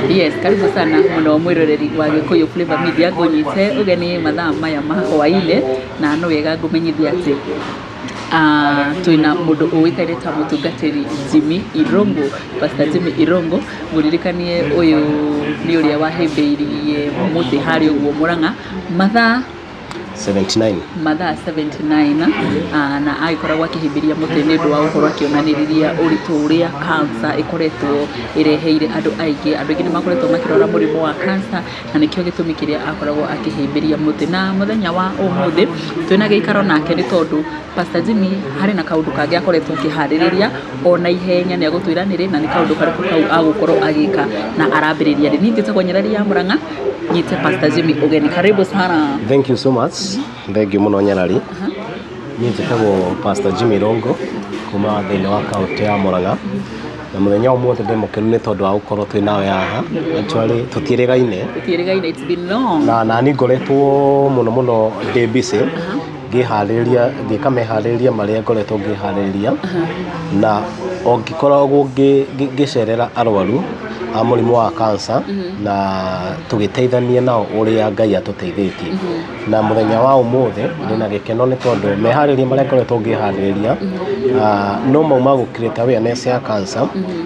Yes, karibu sana muno mwiroreri wa Gikuyu Flavor Media. Ngunyite ugeni mathaa maya ma hwainĩ, na no wega ngũmenyithia atĩ twĩna mũndũ ũĩkaine ta mũtungatĩri Jimmy Irungu, Pastor Jimmy Irungu. Ngũririkanie ũyũ nĩ ũrĩa wahĩmbĩirie mũtĩ harĩa ũguo Mũrang'a mathaa 79. Mathaa 79, na agĩkoragwo akĩhĩmbĩria mũtĩ nĩ ũndũ wa gũkorwo akĩonanĩrĩria ũritũ ũrĩa cancer ĩkoretwo ĩreheire andũ aingĩ. Andũ aingĩ nĩ makoretwo makĩrwara mũrimũ wa cancer, na nĩkĩo gĩtũmi kĩrĩa akoragwo akĩhĩmbĩria mũtĩ. Na mũthenya wa ũmũthĩ twĩna gĩikaro nake nĩ tondũ Pastor Jimmy harĩ na kaũndũ kangĩ akoretwo akĩharĩrĩria ona ihenya. Nĩ agũtwĩra nĩrĩ na nĩ kaũndũ karĩkũ kau agũkorwo agĩka na arambĩrĩria rĩ. Niĩ njĩtagwo Nyarari ya Mũrang'a, nyite Pastor Jimmy ũgeni. Karibu sana. Thank you so much. Thank you mũno, Nyarari. Niĩ njĩtagwo Pastor Jimmy Rongo kuma thĩinĩ wa kaũntĩ ya Murang'a, na mũthenya ũmũthĩ ndĩ mũkenu nĩ tondũ wa gũkorwo twĩ nawe haha. Actually, tũtiĩrĩgaine. Tũtiĩrĩgaine, it's been long. Na nani ngoretwo mũno mũno ndĩ busy ngĩharĩrĩria, ngĩka meharĩrĩria marĩa ngoretwo ngĩharĩrĩria, na o ngĩkoragwo ngĩcerera arwaru a mũrimũ wa cancer na tũgĩteithania nao ũrĩa Ngai atũteithĩtie. Na mũthenya wa ũmũthĩ ndĩna gĩkeno nĩ tondũ meharĩrĩria marĩa ngoretwo ngĩharĩrĩria no mau ma gũ create awareness ya cancer,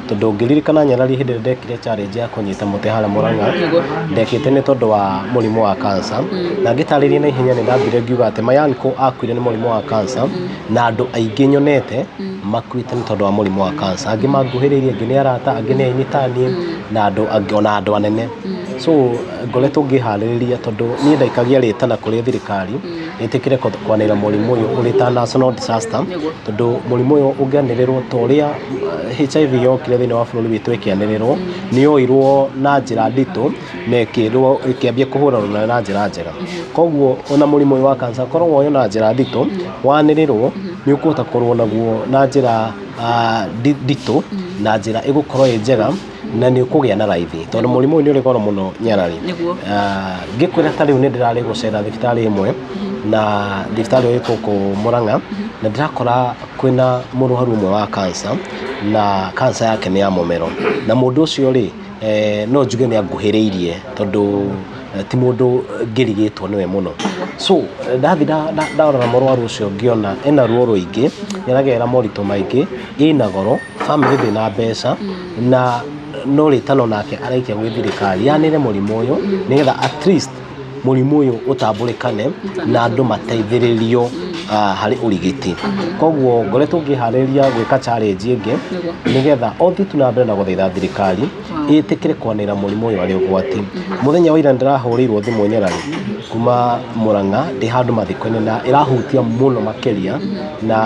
tondũ ngĩririkana, Nyarari, hĩndĩ ĩrĩa ndekire challenge ya kũnyita mũtĩ harĩa Mũrang'a, ndekĩte nĩ tondũ wa mũrimũ wa cancer. Na ngĩtarĩria na ihenya, nĩ ndambire ngiuga atĩ my uncle akuire nĩ mũrimũ wa cancer, na andũ aingĩ nyonete makuĩte nĩ tondũ wa mũrimũ wa cancer, angĩ manguhĩrĩirie, angĩ nĩ arata, angĩ nĩ aini taniĩ, na andũ angĩ, ona andũ anene. So ngoretwo ngĩharĩrĩria tondũ niĩ ndaikagia rĩtana kũrĩ thirikari ĩtĩkĩre kwanĩrĩra mũrimũ ũyũ ũrĩ ta national disaster, tondũ mũrimũ ũyũ ũngĩanĩrĩrwo ta ũrĩa HIV yokire thĩinĩ wa bũrũri witũ ĩkĩanĩrĩrwo, nĩ yoirwo na njĩra nditũ na ĩkĩrwo ĩkĩambia kũhũrana nayo na njĩra njega. Koguo ona mũrimũ ũyũ wa cancer korwo woywo na njĩra nditũ, wanĩrĩrwo, nĩ ũkũhota kũrũa naguo na njĩra nditũ na njĩra ĩgũkorwo ĩ njega, na nĩ ũkũgĩa na raithi, tondũ mũrimũ ũyũ nĩ ũrĩ goro mũno, Nyarari. Ngĩkwĩra ta rĩu nĩ ndĩrarĩ gũcera thibitarĩ ĩmwe, na thibitarĩ ĩyo ĩ gũkũ Mũrang'a, na ndĩrakora kwĩna mũrwaru ũmwe wa cancer, na cancer yake nĩ ya mũmero. Na mũndũ ũcio rĩ, no njuge nĩ anguhĩrĩirie, tondũ ti mũndũ ngĩrigĩtwo nĩwe mũno. So ndathiĩ ndarora mũrwaru ũcio, ngĩona ena ruo rũingĩ, nĩ aragerera moritũ maingĩ, ĩna goro, bamĩrĩ ndĩna mbeca, na no rĩtano nake araikia gwĩ thirikari yanĩre mũrimũ ũyũ, nĩgetha at least mũrimũ ũyũ ũtambũrĩkane na andũ mateithĩrĩrio harĩ ũrigiti. Koguo ngoretwo ngĩharĩrĩria gwĩka challenge ĩngĩ, nĩgetha o thiĩ tu na mbere na gũthaitha thirikari ĩtĩkĩre kwanĩrĩra mũrimũ ũyũ arĩ ũgwati. Mũthenya wa ira nĩndĩrahũrĩirwo thimũ, Nyarari, kuma Mũrang'a ndĩ handũ mathiko-inĩ, na ĩrahutia mũno makĩria. Na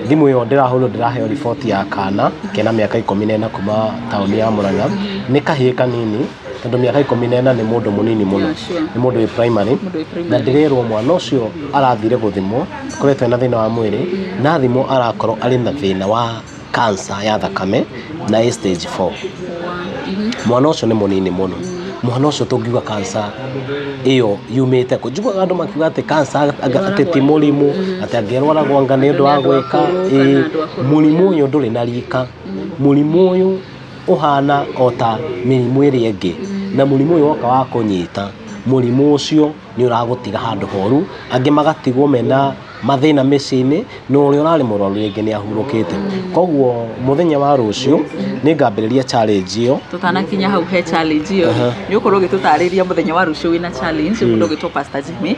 thimũ ĩyo ndĩrahũrĩrwo, ndĩraheo riboti ya kana kena mĩaka 14 kuma taũni ya Mũrang'a. Nĩ kahĩĩ kanini, tondũ mĩaka 14 nĩ mũndũ mũnini mũno. Nĩ mũndũ wĩ primary. Mũndũ wĩ primary. Na ndĩrerwo mwana ũcio arathire gũthimwo, akoretwo ena thĩna wa mwĩrĩ, na athimwo arakorwo arĩ na thĩna wa cancer ya thakame na ĩ stage 4. Mwana ũcio nĩ mũnini mũno. Mwana ũcio tũngiuga cancer ĩyo yumĩte kũ? Njiguaga andũ makiuga atĩ cancer atĩ ti mũrimũ, atĩ angĩrwaragwo anga nĩ ũndũ wa Nĩ andũ gwĩka. akũrũ kana andũ akũrũ, Mũrimũ ũyũ ndũrĩ na rika. Mũrimũ ũyũ ũhana o ta mĩrimũ ĩrĩa ĩngĩ, na mũrimũ ũyũ woka wa kũnyita, mũrimũ ũcio nĩ ũragũtiga handũ horu, angĩ magatigwo mena mathĩna mĩciĩ-inĩ, na ũrĩa ũrarĩ mũrwaru rĩngĩ nĩ ahurũkĩte. Koguo mũthenya wa rũciũ nĩ ngambĩrĩria challenge ĩyo. Tũtanakinya hau he challenge ĩyo, nĩ ũkorwo ũgĩtũtarĩria mũthenya wa rũciũ wĩna challenge mũndũ ũgĩtwo Pastor Jimmy.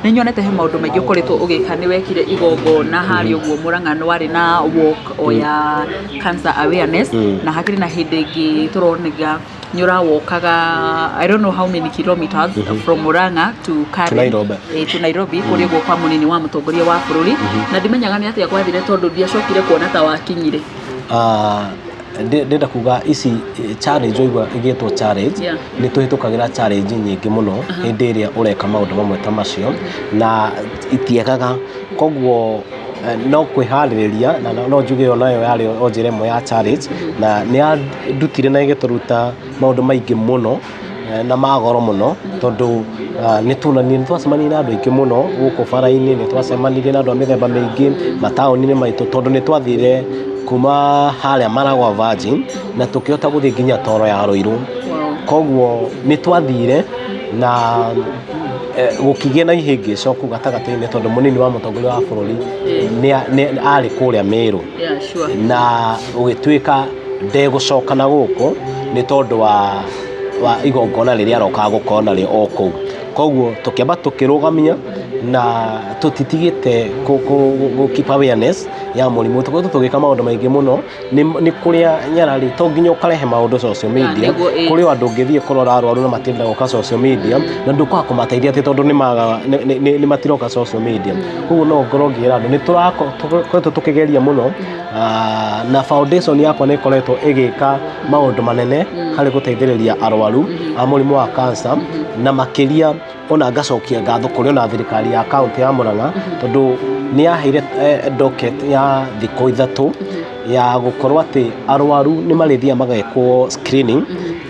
Nĩ nyonete he maũndũ maingĩ ũkoretwo ũgĩka. Nĩ wekire igongona harĩa ũguo Mũrang'a, nĩ warĩ na walk o ya cancer awareness, na hakĩrĩ na hĩndĩ ĩngĩ tũronega nĩ ũrawokaga, I don't know how many kilometers from Murang'a to Karen, To Nairobi. To Nairobi, kũrĩa ũguo kwa mũnini wa mũtongoria wa bũrũri, na ndimenyaga nĩ atĩa gwathire, tondũ ndiacokire kuona ta wakinyire. Ndĩrenda kuga ici challenge waigua igĩtwo challenge, nĩ tũhĩtũkagĩra challenge nyingĩ mũno hĩndĩ ĩrĩa ũreka maũndũ mamwe ta macio, na itiagaga. Koguo no kwĩharĩrĩria, na no njuge ĩyo nayo yarĩ o njĩra ĩmwe ya challenge, na nĩ yandutire na ĩgĩtũruta maũndũ maingĩ mũno. na ma goro mũno tondũ nĩ tuonanirie nĩ twacemanirie na andũ aingĩ mũno gũkũ bara-inĩ, nĩ twacemanirie na andũ a mĩthemba mĩingĩ mataũni-inĩ maitũ tondũ nĩ twathire kuma harĩa Maragwa Virgin na tũkĩhota gũthiĩ nginya Toro ya Ruiru. Koguo nĩ twathire na gũkĩgĩa na ihĩngĩca kũu gatagatĩ-inĩ tondũ mũnini wa mũtongoria wa bũrũri nĩ arĩ kũrĩa Meru. Na gũgĩtuĩka ndegũcoka na gũkũ nĩ tondũ wa igongona rĩrĩa arokaga gũkorwo narĩo o kũu. Koguo tũkĩamba tũkĩrũgamia na tũtitigĩte kũ keep awareness ya mũrimũ. Tũkoretwo tũgĩka maũndũ maingĩ mũno nĩ kũrĩa nyarari to nginya ũkarehe maũndũ social media. Kũrĩ o andũ ũngĩthiĩ kũrora arwaru na matirenda gũka social media na ndũkwaga kũmateithia atĩ tondũ nĩ matiroka social media. Koguo no ngorwo ngĩra andũ nĩ tũrakoretwo tũkĩgeria mũno, na foundation yakwa nĩ ĩkoretwo ĩgĩka maũndũ manene harĩ gũteithĩrĩria arwaru a mũrimũ wa cancer, na makĩria ona ngacokia ngatho kũrĩ ona thirikari ya kaunti ya Murang'a tondũ nĩ yaheire docket ya thikũ 3 ya gũkorwo atĩ arwaru nĩ marĩthiaga magekwo screening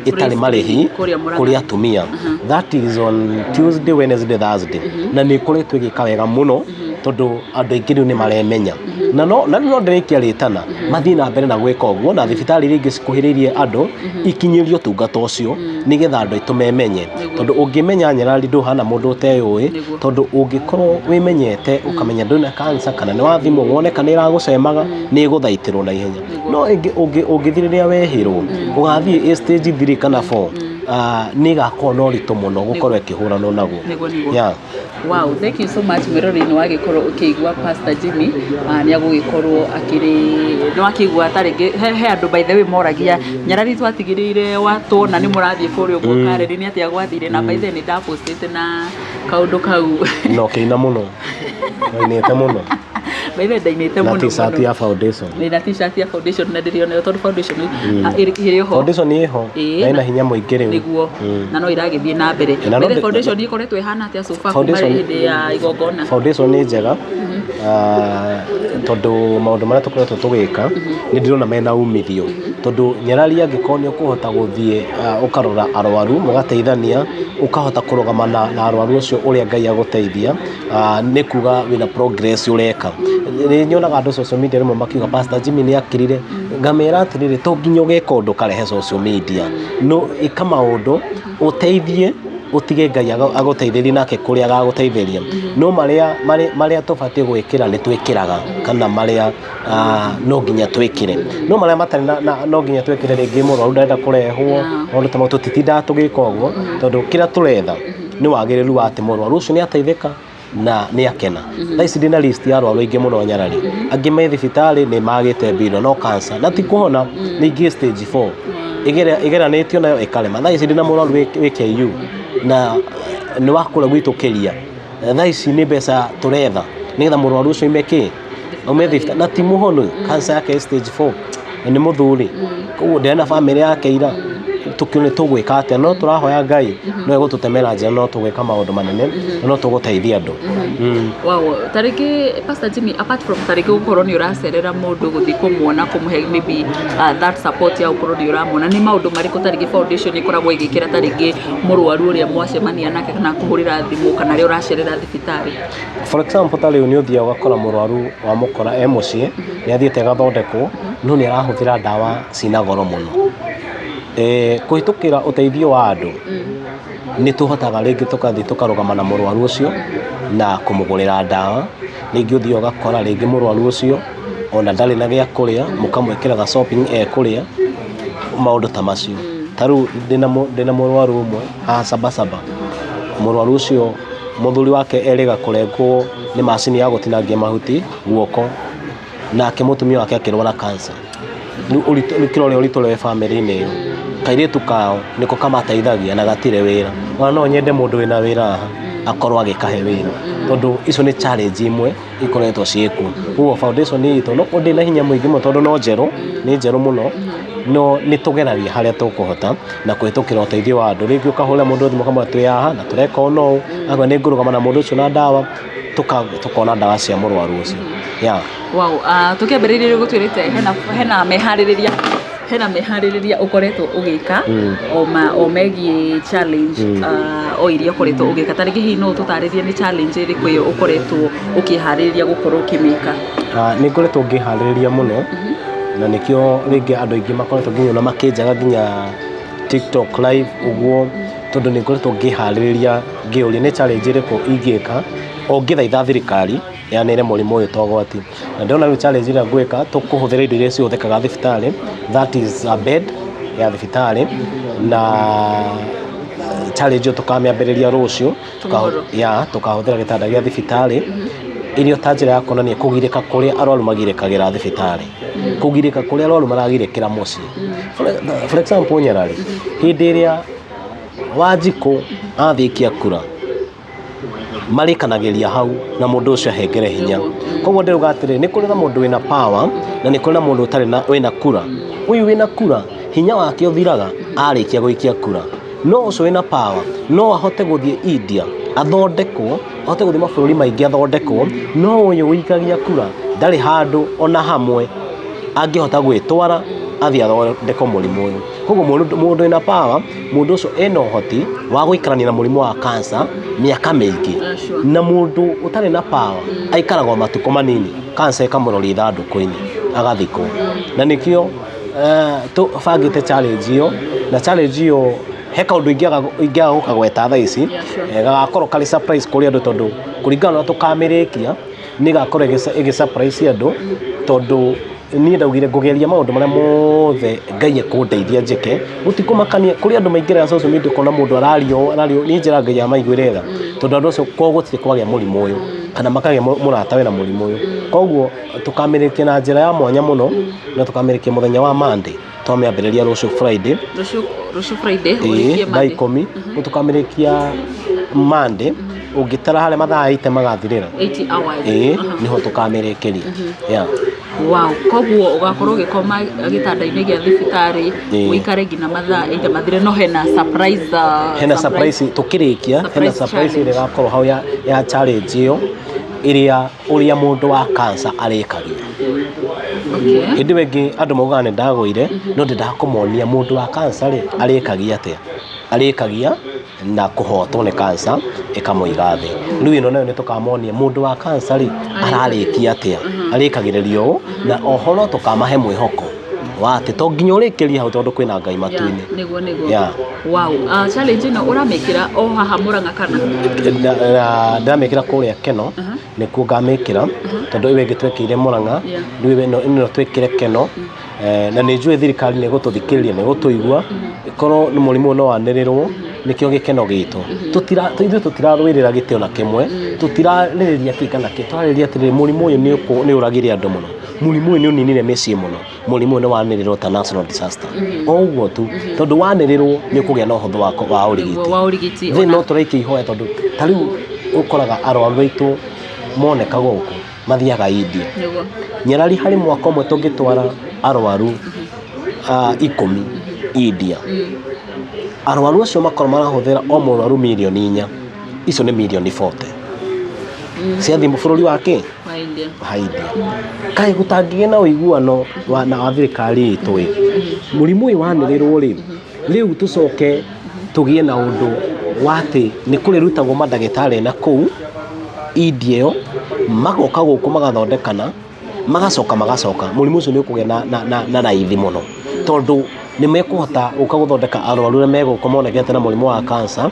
ĩtarĩ marĩhi Kũrĩa Murang'a. Kũrĩ atumia. That is on Tuesday, Wednesday, Thursday, na nĩ ĩkoretwo ĩgĩka wega mũno tondũ andũ aingĩ rĩu nĩ maremenya na no ndĩrĩkia rĩtana mathiĩ na mbere na gwĩka ũguo, na thibitarĩ iria ingĩ cikuhĩrĩirie andũ ikinyĩrio ũtungata ũcio nĩgetha andũ aitũ memenye, tondũ ũngĩmenya nyarari ndũhana mũndũ ũteyũĩ, tondũ ũngĩkorwo wĩmenyete ũkamenya ndũna cancer kana nĩ wathimwo wone kana ĩragũcemaga nĩ ĩgũthaitĩrwo na ihenya. No ũngĩthiĩ rĩrĩa wehĩrwo ũgathiĩ ĩ stage 3 kana 4, nĩ ĩgakorwo na ũritũ mũno gũkorwo ĩkĩhũranwo naguo. Nĩguo, nĩguo. Wow, thank you so much. Mwĩroreri-inĩ wa gĩkorwo ũkĩigua Pastor Jimmy, nĩ agũgĩkorwo akĩrĩ nĩ wakĩigua ta rĩngĩ he andũ, by the way, moragia nyarari twatigĩrĩire watuona nĩ mũrathiĩ kũrĩa ũguo kareri nĩ atĩa gwathire, na by the way nĩ ndapostĩte na kaũndũ kau. Na ũkĩina mũno, wainĩte mũno. By the way ndainĩte Na mũno t-shirt mũno. Ya foundation. Na t-shirt ya foundation na ndĩrĩ onayo tondũ foundation ĩrĩ ho. Foundation ĩho na ĩna hinya mũingĩ rĩu. Nĩguo, na no ĩragĩthiĩ na mbere. Na no By the way, foundation ĩkoretwo ĩhana atĩa so far kuma hĩndĩ ya igongona? Foundation nĩ njega, tondũ maũndũ marĩa tũkoretwo tũgĩka nĩ ndĩrona mena umithio, tondũ nyarari angĩkorwo nĩ ũkũhota gũthiĩ ũkarora arwaru mũgateithania, ũkahota kũrũgama na arwaru ũcio ũrĩa Ngai agũteithia, nĩ kuga wĩna progress ũreka. Nĩ nyonaga andũ social media rĩmwe makiuga Pastor Jimmy nĩ akirire, ngamera atĩrĩrĩ, to nginya ũgeka ũndũ ũkarehe social media, no ĩka maũndũ ũteithie ũtige Ngai agũteithĩrie nake kũrĩa agagũteithĩria. No marĩa tũbatiĩ gwĩkĩra nĩ twĩkĩraga, kana marĩa no nginya twĩkĩre, no marĩa matarĩ na no nginya twĩkĩre, rĩngĩ mũrwaru ndarenda kũrehwo, maũndũ ta mau tũtitindaga tũgĩka ũguo, tondũ kĩrĩa tũretha nĩ wagĩrĩru wa atĩ mũrwaru ũcio nĩ ateithĩka na nĩ akena. Thaa ici ndĩna list ya arwaru aingĩ mũno nyarari, angĩ me thibitarĩ nĩ magĩte mbirũ no cancer na ti kũhona, ningĩ stage 4 ĩgeranĩtio nayo ĩkarema. Thaa ici ndĩna mũrwaru wĩ KU na nĩ wa kũrĩa gwitũ Kĩria. Thaa ici nĩ mbeca tũretha nĩgetha mũrwaru ũcio aime kĩ aume thibitarĩ, na ti mũhonu, cancer yake ĩ stage 4 na nĩ mũthuri, koguo ndĩrena bamĩrĩ yake ira tũkĩone tũgwĩka atĩa, no tũrahoya Ngai no egũtũtemera njĩra, no tũgwĩka maũndũ manene na no tũgũteithia andũ. Wow, tarĩngĩ Pastor Jimmy, apart from tarĩngĩ gũkorwo nĩ ũracerera mũndũ gũthiĩ kũmuona kũmũhe maybe that support ya gũkorwo nĩ ũramuona, nĩ maũndũ marĩkũ tarĩngĩ foundation ĩkoragwo ĩgĩkĩra tarĩngĩ mũrwaru ũrĩa mwacemania nake kana kũhũrĩra thimũ kana rĩrĩa ũracerera thibitarĩ? For example, ta rĩu nĩ ũthiaga ũgakora mũrwaru wamũkora e mũciĩ nĩ athiĩte agathondekwo no nĩ arahũthĩra ndawa cina goro mũno. Kũhĩtũkĩra ũteithio wa andũ nĩ tũhotaga rĩngĩ tũkathiĩ tũkarũgama na mũrwaru ũcio na kũmũgũrĩra ndawa. Rĩngĩ ũthiaga ũgakora rĩngĩ mũrwaru ũcio ona ndarĩ na gĩa kũrĩa, mũkamwĩkĩra ga shopping ekũrĩa, maũndũ ta macio. Ta rĩu ndĩna mũrwaru ũmwe haha Sabasaba. Mũrwaru ũcio mũthuri wake erĩga kũrengwo nĩ macini ya gũtinangia mahuti guoko, nake mũtumia wake akĩrwara cancer. Rĩu ũritũ kĩrore ũritũ ũrĩa wĩ bamĩrĩ-inĩ ĩyo, kairĩtu kao nĩko kamateithagia na gatirĩ wĩra. Ona no nyende mũndũ wĩna wĩra haha akorwo agĩkahe wĩra, tondũ icio nĩ challenge imwe ikoretwo ciĩkuo. Koguo foundation itũ no ndĩ na hinya mũingĩ mũno tondũ no njerũ, nĩ njerũ mũno, no nĩ tũgeragia harĩa tũkũhota na kũhĩtũkĩra ũteithio wa andũ. Rĩngĩ ũkahũrĩra mũndũ thimũ ũkamwĩra twĩ haha na tũreka ũũ na ũũ, akwĩra nĩ ngũrũgama na mũndũ ũcio na ndawa, tũkona ndawa cia mũrwaru ũcio, yeah. Wow, tũkĩambĩrĩria rĩu gũtwĩrĩte hena meharĩrĩria Hena meharĩrĩria ũkoretwo ũgĩka o megiĩ challenge, o iria ũkoretwo ũgĩka. Ta rĩngĩ hihi no ũtũtarĩrie nĩ challenge ĩrĩkũ ĩyo ũkoretwo ũkĩharĩrĩria gũkorwo ũkĩmĩka? Ah, nĩ ngoretwo ngĩharĩrĩria mũno, na nĩkĩo rĩngĩ andũ aingĩ makoretwo nginya ona makĩnjaga nginya TikTok live ũguo, tondũ nĩ ngoretwo ngĩharĩrĩria ngĩũria nĩ challenge ĩrĩkũ ingĩka o ngĩthaitha thirikari yanĩre mũrimũ ũyũ ta ũgwati. Na ndĩrona rĩu challenge ĩrĩa ngwĩka, tũkũhũthĩra indo iria cihũthĩkaga thibitarĩ, that is a bed ya thibitarĩ, na challenge ĩyo tũkamĩambĩrĩria rũciũ. Tomorrow. Ya, tũkahũthĩra gĩtanda gĩa thibitarĩ ĩrĩ o ta njĩra ya kuonania kũgirĩka kũrĩa arwaru magirĩkagĩra thibitarĩ, kũgirĩka kũrĩa arwaru maragirĩkĩra mũciĩ. For example, Nyarari, hĩndĩ ĩrĩa Wanjikũ athiĩ kura, marĩkanagĩria hau na mũndũ ũcio ahengere hinya. Koguo ndĩrauga atĩrĩrĩ, nĩ kũrĩ na mũndũ wĩna power na nĩ kũrĩ na mũndũ ũtarĩ na wĩna kura. Ũyũ wĩna kura, hinya wake ũthiraga arĩkia gũikia kura, no ũcio wĩna power no ahote gũthiĩ India athondekwo, ahote gũthiĩ mabũrũri maingĩ athondekwo, no ũyũ ũikagia kura ndarĩ handũ ona hamwe angĩhota gwĩtwara athiĩ athondekwo mũrimũ ũyũ. Koguo mũndũ wĩna power, mũndũ ũcio ena ũhoti wa gũikarania na mũrimũ wa cancer mĩaka mĩingĩ, na mũndũ ũtarĩ na power aikaraga o matukũ manini, cancer ĩkamũroria ithandũkũ-inĩ agathikwo. Na nĩkĩo tũbangĩte challenge ĩyo, na challenge ĩyo he kaũndũ ingĩaga gũkagweta thaa ici. Gagakorwo karĩ surprise kũrĩ andũ, tondũ kũringana na ũrĩa tũkamĩrĩkia nĩ ĩgakorwo ĩgĩ surprise andũ, tondũ niĩ ndaugire ngũgeria maũndũ marĩa mothe Ngai ekũndeithia njĩke. Gũtikũmakania kũrĩ andũ maingĩraga social media ũkona mũndũ araria ũũ, araria ũũ. Niĩ njĩraga Ngai amaiguĩre tha, tondũ andũ acio kwao gũtirĩ kwagĩa mũrimũ ũyũ kana makagĩa mũrata wĩna mũrimũ ũyũ. Koguo tũkamĩrĩkia na njĩra ya mwanya mũno, na tũkamĩrĩkia mũthenya wa Monday, twamĩambĩrĩria rũciũ Friday. Rũciũ Friday, Ĩĩ, ũrĩkie thaa Monday. 10. Rĩu tũkamĩrĩkia Monday, ũngĩtara harĩa mathaa 8 magathirĩra. 80 hours. Ĩĩ, nĩho tũkamĩrĩkĩria, yeah. Wow, koguo ũgakorwo ũgĩkoma gĩtanda-inĩ gĩa thibitarĩ, ũikare nginya mathaa 8 mathire, no hena surprise. Hena surprise tũkĩrĩkia, hena surprise surprise ĩrĩa challenge. ĩgakorwo hau ya challenge ĩyo, ĩrĩa ũrĩa mũndũ wa cancer arĩkagia. Hĩndĩ ĩyo ĩngĩ andũ maugaga nĩ ndagũire, no ndĩndaga kũmonia mũndũ wa cancer rĩ arĩkagia atĩa. Arĩkagia na kũhotwo nĩ cancer ĩkamũiga thĩ. Rĩu ĩno nayo nĩ tũkamonia mũndũ wa cancer rĩ ararĩkia atĩa, arĩkagĩrĩria ũũ, na oho no tũkamahe mwĩhoko wa atĩ to nginya ũrĩkĩrie hau, tondũ kwĩna Ngai matu-inĩ. Nĩguo. Yeah. Wow. Challenge ĩno ũramĩkĩra o haha Murang'a kana? Ndĩramĩkĩra kũrĩa Keno, nĩkuo ngamĩkĩra, tondũ ĩyo ĩngĩ twekĩire Murang'a. Rĩu ĩno twĩkĩre Keno. Na nĩ njũĩ thirikari nĩ ĩgũtũthikĩrĩria, nĩ ĩgũtũigua, ĩkorwo nĩ mũrimũ ũyũ no wanĩrĩrwo, nĩkĩo gĩkeno gitũ. Ithuĩ tũtirarũĩrĩra gĩtĩ ona kĩmwe, tũtirarĩrĩria kĩ kana kĩ, tũrarĩrĩria atĩrĩrĩ, mũrimũ ũyũ nĩ ũragire andũ mũno, mũrimũ ũyũ nĩ ũninire mĩciĩ mũno, mũrimũ ũyũ nĩ wanĩrĩrwo ta national disaster. O ũguo tu, tondũ wanĩrĩrwo nĩ ũkũgĩa na ũhũthũ wa ũrigiti. Wa ũrigiti. Thĩ no tũraikia ihoya, tondũ ta rĩu ũkoraga arwaru aitũ moneka gũkũ mathiaga India. Nyarari harĩ mwaka ũmwe tũngĩtwara arwaru 10 India. Arwaru acio makorwo marahũthĩra o mũrwaru mirioni 4, icio nĩ mirioni 40 ciathiĩ bũrũri wa kĩ? Wa India. Wa India. Kaĩ gũtangĩgĩa na ũiguano na wa thirikari itũ ĩ, mũrimũ ũyũ wanĩrĩrwo rĩ, rĩu tũcoke tũgĩe na ũndũ wa atĩ nĩ kũrĩrutagwo mandagĩtarĩ na kũu India ĩyo, magoka gũkũ magathondekana, magacoka magacoka, mũrimũ ũcio nĩ ũkũgĩa na raithi mũno, tondũ nĩ mekũhota gũka gũthondeka arwaru arĩa megũkũ monekete na mũrimũ wa cancer,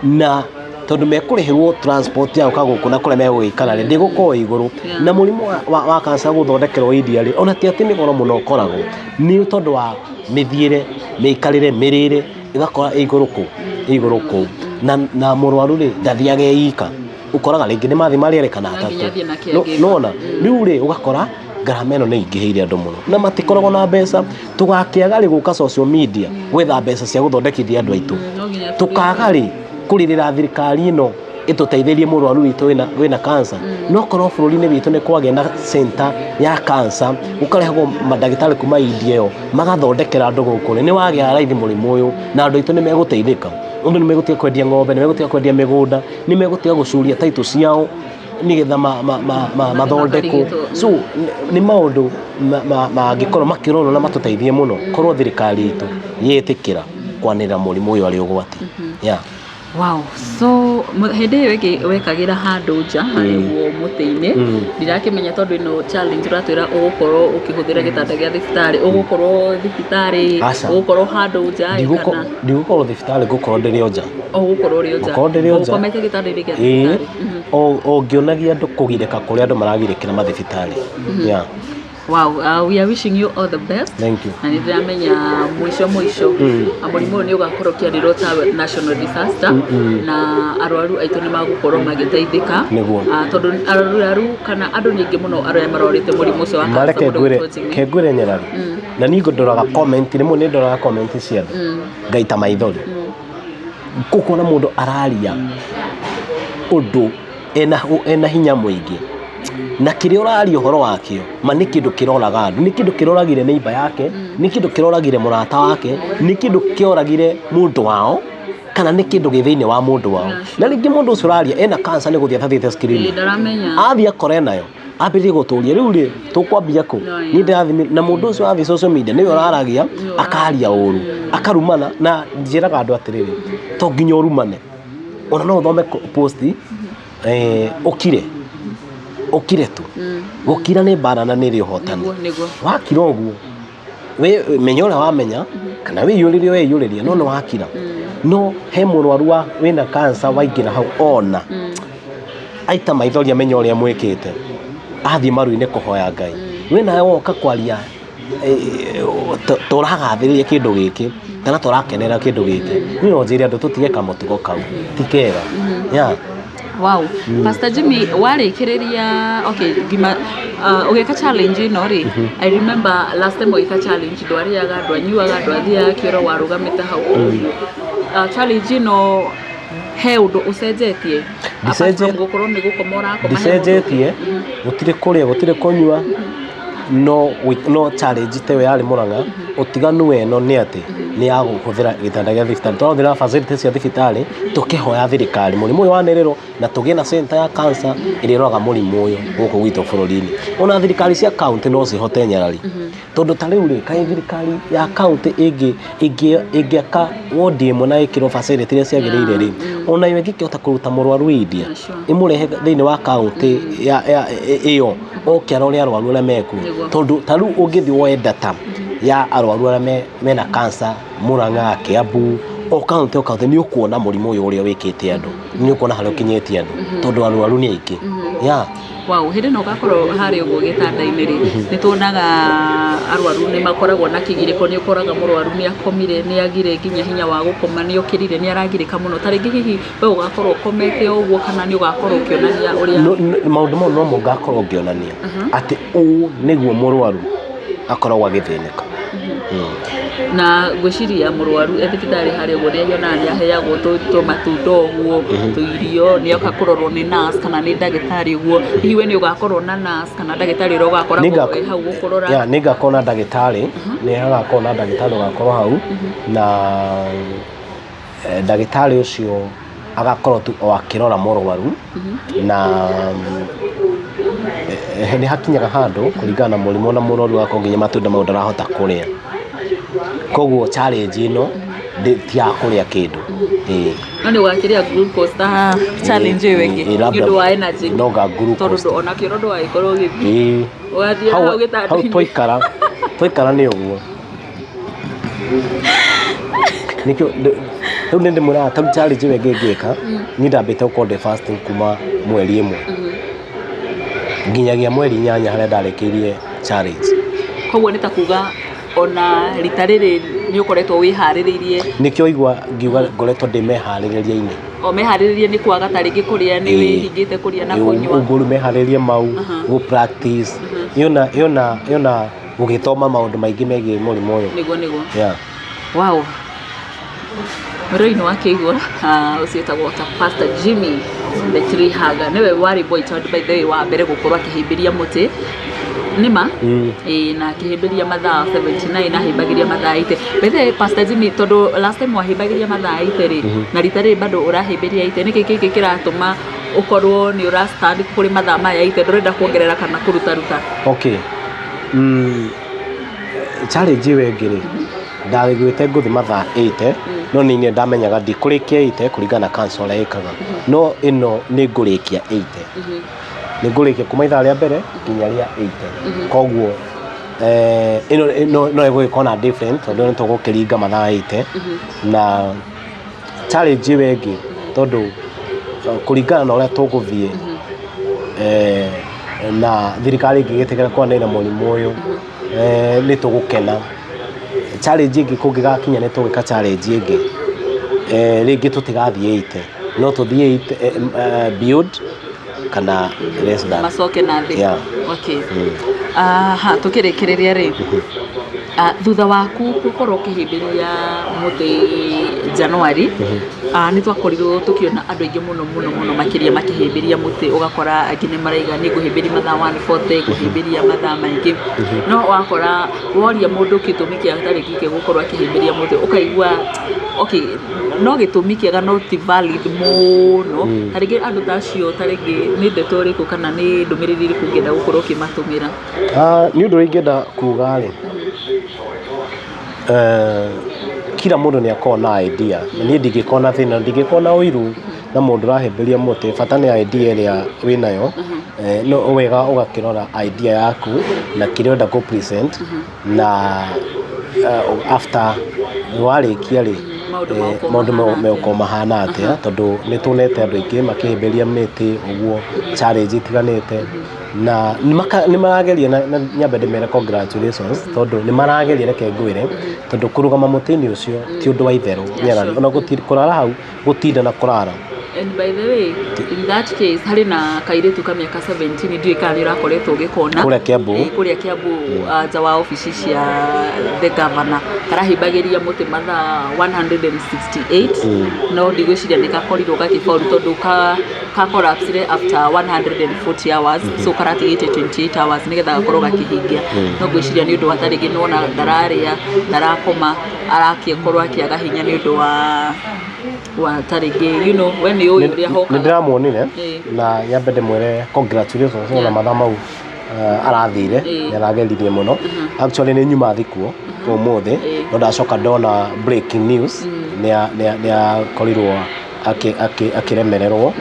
na tondũ mekũrĩhĩrwo transport ya gũka gũkũ na kũrĩa megũgĩikara rĩ ndĩgũkorwo ĩ igũrũ. Na mũrimũ wa cancer gũthondekerwo India rĩ, ona ti atĩ nĩ goro mũno ũkoragwo, nĩ tondũ wa mĩthiĩre, mĩikarĩre, mĩrĩre ĩgakora ĩ igũrũ kũ ĩ igũrũ kũu. Na mũrwaru rĩ ndathiaga e ika, ũkoraga rĩngĩ nĩ mathiĩ marĩ erĩ kana No nginya atatũ. athiĩ na caregiver. Nĩwona rĩu rĩ, ũgakora ngarama ĩno nĩ ĩingĩhĩire andũ mũno na matikoragwo na mbeca. Tũgakĩaga rĩ gũka social media gwetha mbeca cia gũthondekithia andũ aitũ? No nginya. Tũkaga rĩ kũrĩrĩra thirikari ĩno ĩtũteithĩrie mũrwaru witũ wĩna cancer? No korwo bũrũri-inĩ witũ nĩ kwagĩa na center ya cancer, gũkarehagwo mandagĩtarĩ kuma India ĩyo magathondekera andũ gũkũ rĩ, nĩ wagĩa raithi mũrimũ ũyũ na andũ aitũ nĩ megũteithĩka. Ũndũ nĩ megũtiga kwendia ng'ombe, nĩ megũtiga kwendia mĩgũnda, nĩ megũtiga gũcuria taitũ ciao. nĩgetha mathondekwo. Makarigitwo. So nĩ maũndũ mangĩkorwo makĩrorwo na matũteithie mũno korwo thirikari itũ yetĩkĩra kwanĩrĩra mũrimũ ũyũ arĩ ũgwati, yeah. Wow. So hĩndĩ ĩyo ĩngĩ wekagĩra handũ nja harĩa ũguo mũtĩ-inĩ, ndirakĩmenya tondũ ĩno challenge ũratwĩra ũgũkorwo ũkĩhũthĩra gĩtanda gĩa thibitarĩ, ũgũkorwo thibitarĩ, Aca. ũgũkorwo handũ nja ĩ, kana Ndigũkorwo thibitarĩ, ngũkorwo ndĩrĩ o nja. Ũgũkorwo ũrĩ o nja? Ngũkorwo ndĩrĩ o nja. Ũkomete gĩtanda-inĩ gĩa Ĩĩ. thibitarĩ? O ngĩonagia andũ kũgirĩka kũrĩa andũ maragirĩkĩra mathibitarĩ, yeah. Wow, we are wishing you all the best. Thank you. Na nĩ ndĩramenya mũico mũico mũrimũ ũyũ nĩ ũgakorwo ũkĩanĩrĩrwo ta national disaster na arwaru aitũ nĩ magũkorwo magĩteithĩka. Nĩguo. Tondũ arwaru kana andũ nĩ aingĩ mũno arĩa marwarĩte mũrimũ ũcio wa cancer, Mareke mũndũ ngwĩre ũgwĩtwo Jimmy. Ke ngwĩre nyarari, na niĩ ndoraga comment, rĩmwe nĩ ndoraga comment cia andũ ngaita maithori, gũkona mũndũ araria ũndũ ena hinya mũingĩ na kĩrĩa ũraria ũhoro wakĩo ma nĩ kĩndũ kĩroraga andũ, nĩ kĩndũ kĩroragire neighbor yake, nĩ kĩndũ kĩroragire mũrata wake, nĩ kĩndũ kĩoragire mũndũ wao, kana nĩ kĩndũ gĩ thĩinĩ wa mũndũ wao, na rĩngĩ mũndũ ũcio ũraria ena cancer nĩ gũthiĩ atathiĩte screening. Ĩĩ, ndaramenya. Athiĩ akore nayo ambĩrĩrie gũtũria rĩu rĩ tũkwambia kũ? No, yeah. Niĩ ndĩrathimi na mũndũ ũcio wathiĩ social media nĩwe ũraragia, akaria ũru, akarumana, na njĩraga andũ atĩrĩrĩ, to nginya ũrumane, ona no ũthome post ũkire, ũkire tu. Gũkira nĩ mbara na nĩ rĩ ũhotani. Nĩguo, nĩguo. Wakira ũguo wĩ menya ũrĩa wamenya kana wĩiyũrĩrie weyũrĩrie, no nĩ wakira. No he mũrwaru wa wĩna cancer waingĩra hau ona aita maithori amenya ũrĩa mwĩkĩte, athiĩ maru-inĩ kũhoya Ngai, we nawe woka kwaria tũragathĩrĩria kĩndũ gĩkĩ kana tũrakenera kĩndũ gĩkĩ. Niĩ no njĩre andũ tũtige kamũtugo kau, ti kega, yeah. Wow. Pastor Jimmy, warĩkĩrĩria, okay, ngima ũgĩka challenge ĩno rĩ, I remember last time ũgĩka challenge ndwarĩaga, ndwanyuaga, ndwathiaga kĩoro, warũgamĩte hau ũguo. Challenge ĩno he ũndũ ũcenjetie? Apart from gũkorwo nĩ gũkoma ũrakoma, he ũndũ? Ndicenjetie, gũtirĩ kũrĩa, gũtirĩ kũnyua, no challenge ta ĩyo yarĩ Mũrang'a, ũtiganu wa ĩno nĩ atĩ nĩ ya kũhũthĩra gĩtanda gĩa thibitarĩ. Tũrahũthĩra facilities cia thibitarĩ tũkĩhoya thirikari mũrimũ ũyũ wanĩrĩrwo na tũgĩe na center ya cancer ĩrĩa ĩroraga mũrimũ ũyũ gũkũ gwitũ bũrũri-inĩ. Ona thirikari cia county no cihote nyarari, tondũ ta rĩu rĩ, kaĩ thirikari ya county ĩngĩaka wodi ĩmwe na ĩkĩrwo facility iria ciagĩrĩire rĩ, ona yo ĩngĩkĩhota kũruta mũrwaru India ĩmũrehe thĩinĩ wa county ya ĩyo oke arore arwaru arĩa mekuo. Nĩguo. Tondũ ta rĩu ũngĩthiĩ woe data ya arwaru arĩa mena cancer Murang'a, Kiambu, o county o county, nĩ ũkuona mũrimũ ũyũ ũrĩa wĩkĩte andũ, nĩ ũkuona harĩa ũkinyĩtie andũ, tondũ arwaru nĩ aingĩ, yeah. Wow, hĩndĩ ĩno ũgakorwo harĩa ũguo gĩtanda-inĩ rĩ, nĩ tuonaga arwaru nĩ makoragwo na kĩgirĩko, nĩ ũkoraga mũrwaru nĩ akomire, nĩ agire nginya hinya wa gũkoma, nĩ okĩrire, nĩ aragirĩka mũno. Ta rĩngĩ hihi we ũgakorwo ũkomete o ũguo kana nĩ ũgakorwo ũkĩonania ũrĩa Maũndũ mau nomo ngakorwo ngĩonania atĩ ũũ nĩguo mũrwaru akoragwo agĩthĩnĩka. Na ngwĩciria mũrwaru e thibitarĩ harĩa ũguo nĩ nyonaga nĩ aheagwo tũmatunda ũguo, tũirio, nĩ oka kũrorwo nĩ nurse kana nĩ ndagĩtarĩ ũguo. Hihi we nĩ ũgakorwo na nurse kana ndagĩtarĩ ũrĩa ũgakoragwo wĩ hau gũkũrora? Yeah, nĩ ngakorwo na ndagĩtarĩ, nĩ hagakorwo na ndagĩtarĩ ũgakorwo hau na ndagĩtarĩ ũcio agakorwo tu o akĩrora mũrwaru, na nĩ hakinyaga handũ kũringana na mũrimũ na mũrwaru agakorwo nginya matunda mau ndarahota kũrĩa, koguo challenge ĩno ti ya kũrĩa kĩndũ, ĩĩ. No nĩ ũgakĩrĩa glucose ta challenge ĩyo ĩngĩ Ĩĩ, nĩ labda ũndũ wa energy? No nga Tondũ glucose. ona kĩoro ndũgagĩkorwo ũgĩthiĩ, Ĩĩ. ũgathiĩ Hau hau hau gĩtanda-inĩ. Twaikara nĩ ũguo nĩkĩo rĩu nĩ ndĩmwĩraga ta rĩu challenge ĩyo ĩngĩ ngĩka, niĩ ndambĩte gũkorwo ndĩ fasting kuma mweri 1 nginyagia mweri 8 harĩa ndarĩkĩirie challenge. Koguo nĩ ta kuga ona rita rĩrĩ nĩ ũkoretwo wĩharĩrĩirie? Nĩkĩo igua ngiuga ngoretwo ndĩ meharĩrĩria-inĩ. O meharĩrĩrie nĩ kwaga ta rĩngĩ kũrĩa, nĩ wĩhingĩte kũrĩa na kũnyua? Ũguo rĩu meharĩrĩria mau gũ practice yona yona yona gũgĩthoma maũndũ maingĩ megiĩ mũrimũ ũyũ. Nĩguo. Yeah. Wow. Mwĩrori nĩ wakĩigua, ũcio wĩtagwo ta Pastor Jimmy the Tree Hugger, nĩwe warĩ boy child by the way wa mbere gũkorwo akĩhĩmbĩria mũtĩ nĩma. Ĩĩ, na akĩhĩmbĩria mathaa 79, ahĩmbagĩria mathaa 80. By the way, Pastor Jimmy, tondũ last time wahĩmbagĩria mathaa 80 rĩ, na rita rĩrĩ bado ũrahĩmbĩria 80, nĩkĩ kĩngĩ kĩratũma Ũkorwo nĩ ũra stand kũrĩ mathaa maya 80, ndũrenda kuongerera kana kũrutaruta? Okay, challenge ĩyo ĩngĩ rĩ, ndaiguĩte ngũthi mathaa 80, no nĩ niĩ ndamenyaga ndikũrĩkia 80 kũringana na cancer ũrĩa ĩkaga, no ĩno nĩ ngũrĩkia 80, nĩ ngũrĩkia kuma ithaa rĩa mbere nginya rĩa 80. Koguo ĩno no ĩgũgĩkorwo na different tondũ nĩ tũgũkĩringa mathaa 80. Na challenge ĩyo ĩngĩ, tondũ kũringana na ũrĩa tũgũthiĩ na thirikari ĩngĩgĩtĩkĩra kwanĩrĩra mũrimũ ũyũ, nĩ tũgũkena. Challenge ĩngĩ, kũngĩgakinya nĩ tũgwĩka challenge ĩngĩ, rĩngĩ tũtigathiĩ 80, no tũthiĩ 80 beyond kana less than. Macoke na thĩ. Yeah. Okay. Aha, tukĩrĩkĩrĩria rĩ, thutha waku gũkorwo ũkĩhĩmbĩria mũtĩ January, nĩ twakorirwo tũkĩona andũ aingĩ mũno mũno mũno makĩria makĩhĩmbĩria mũtĩ. Ũgakora angĩ nĩ maraiga nĩ ngũhĩmbĩria mathaa 140, ngũhĩmbĩria mathaa maingĩ, no wakora woria mũndũ gĩtũmi kĩa tarĩki kĩa gũkorwo akĩhĩmbĩria mũtĩ, ũkaigua okay, no gĩtũmi kĩega no ti valid mũno. Tarĩngĩ andũ ta acio, tarĩngĩ nĩ ndeto ĩrĩkũ kana nĩ ndũmĩrĩri ĩrĩkũ ũngĩenda gũkorwo ũkĩmatũmĩra? Nĩ ũndũ ũrĩa ingĩenda kuga rĩ, kila mũndũ nĩ akoragwo na idea, na niĩ ndingĩkorwo na thĩna, ndingĩkorwo na ũiru na mũndũ ũrahĩmbĩria mũtĩ. Bata nĩ idea ĩrĩa wĩnayo. No wega ũgakĩrora idea yaku na kĩrĩa ũrenda kũ present, na after warĩkia rĩ, maũndũ megũkorwo maũndũ mahana atĩa? Megũkorwo mahana atĩa, tondũ nĩ tuonete andũ aingĩ makĩhĩmbĩria mĩtĩ ũguo challenge itiganĩte, na nĩ marageria, na nyambe ndĩmere congratulations, tondũ nĩ marageria. Reke ngwĩre, tondũ kũrũgama mũtĩ-inĩ ũcio ti ũndũ wa itherũ nyarari, ona kũrara hau, gũtinda na kũrara. And by the way, in that case, harĩ na kairĩtu ka mĩaka 17, ndiũĩ kana nĩ ũrakoretwo ũgĩkona. Kũrĩa Kiambu. Kũrĩa Kiambu, nja wa obici cia the governor, karahĩmbagĩria mũtĩ mathaa 168, no ndigwĩciria nĩ gakorirwo gakĩbauru tondũ ka collapsire after 140 hours, so karatigĩte 28 hours nĩgetha gakorwo gakĩhingia. No ngwĩciria nĩ ũndũ wa tarĩngĩ nĩwona ndararĩa, ndarakoma, arakĩkorwo akĩaga hinya nĩ ũndũ wa tarĩngĩ we nĩ ũĩ ũrĩa Nĩ hokaga. ndĩramuonire, na nyambe ndĩmwĩre congratulations ona mathaa mau arathire, nĩ arageririe mũno. Actually nĩ nyuma thikuo ũmũthĩ, no ndacoka ndona breaking news nĩ akorirwo akĩremererwo,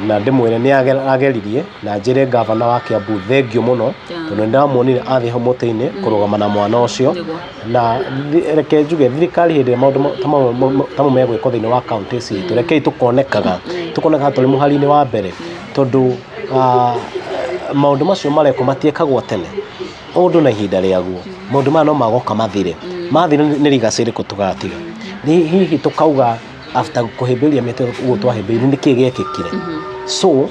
na ndĩmwĩre nĩ ageririe, na njĩre gavana wa Kiambu thengiũ mũno, tondũ nĩ ndamuonire athiĩ hau mũtĩ-inĩ kũrũgama na mwana ũcio. Na reke njuge, thirikari hĩndĩ ĩrĩa maũndũ ta mau megwĩkwo thĩinĩ wa kaunti citũ, rekei tũkonekaga tũrĩ mũhari-inĩ wa mbere, tondũ maũndũ macio marekwo matiĩkagwo tene ũndũ na ihinda rĩaguo. Maũndũ maya no magoka mathire, mathire nĩ legacy ĩrĩkũ tũgatiga? Hihi tũkauga after kũhĩmbĩria mĩtĩ ũguo twahĩmbĩirie, nĩkĩ gĩekĩkire? So